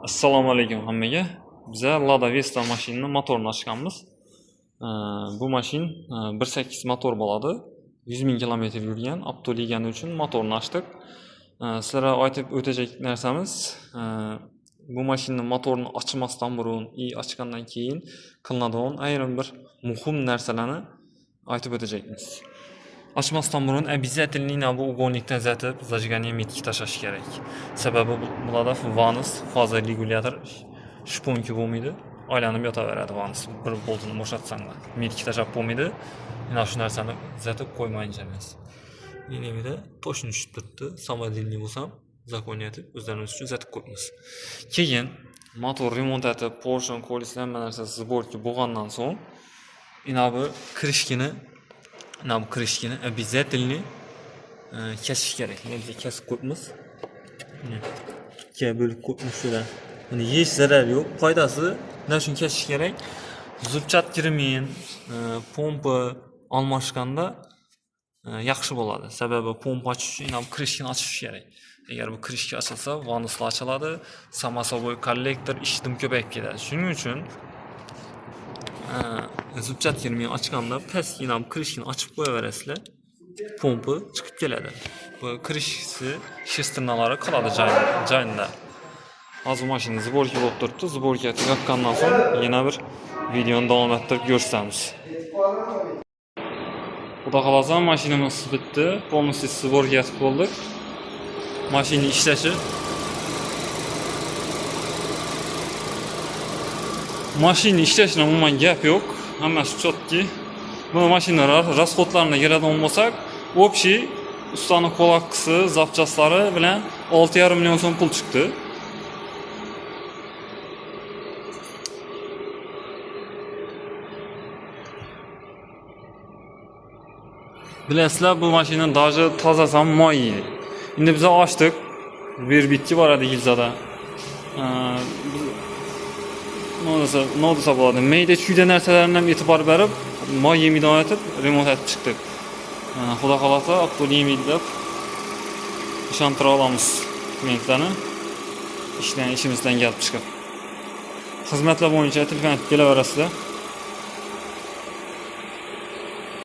Assalomu alaykum hammaga. Biza Lada Vesta mashinani motorini ochganmiz. Bu mashin 1.8 motor bo'ladi. 100 ming kilometr yurgan, avto yegani uchun motorni ochdik. Sizlarga aytib o'tajak narsamiz, bu mashinani motorini ochmasdan burun и ochgandan keyin qilinadigan ayrim bir muhim narsalarni aytib o'tajakmiz. Ochmasdan burun обязательно bu угольник dan zatib зажигание метки tashlash kerak. Sababi bularda vanos, faza regulyator шпонки bo'lmaydi. Aylanib yotaveradi vanos. Bir boltini bo'shatsanglar. Метки tashlab bo'lmaydi. Mana shu narsani zatib qo'ymayincha emas. Endi toshni tushib turibdi. Самодельный bo'lsam, законный o'zlarimiz uchun zatib qo'yamiz. Keyin motor remont etib, поршень, колес hamma narsa сборка bo'lgandan so'ng ina bu крышки ni обязательно kesish kerak. Mana biz kesib qo'yibmiz. Mana ikkiga bo'lib qo'yibmiz shular. Buni hech zarari yo'q, foydasi. Nima uchun kesish kerak? Зубчатка ремень, pompa almashganda yaxshi bo'ladi. Sababi pompa ochish uchun ina bu крышка ni ochish kerak. Agar bu крышка ochilsa, vanoslar ochiladi, само собой kollektor ish dim ko'payib ketadi. Shuning uchun зубчатка ремень ochganda pastgina bu крышка ni ochib qo'yaverasizlar. Pompa chiqib keladi. Bu крышка si шестерня lari qoladi joyida. Hozir mashina сборка bo'lib turibdi. Сборка tugatgandan so'ng yana bir videoni davom ettirib ko'rsatamiz. Xudo xohlasa mashinamiz bitdi. Полностью сборка etib bo'ldik. Mashina ishlashi Mashina ishlashida umuman gap yo'q. Hammasi четкий. Bu mashina расход larini keladigan bo'lsak, общий ustani qo'l haqqisi, запчасть lari bilan 6,5 million so'm pul chiqdi. Bilasizlar, bu mashina даже tozasi ham moy yeydi. Endi biz ochdik. Bir bitki bor edi gilzada. Nima desa bo'ladi? Mayda chuyda narsalarni ham e'tibor berib, moy yemaydigan etib remont etib chiqdik. Xudo xohlasa, avto yemaydi deb ishontira olamiz klientlarni. Ishdan ishimizdan kelib chiqib. Xizmatlar bo'yicha telefon etib kelaverasizlar.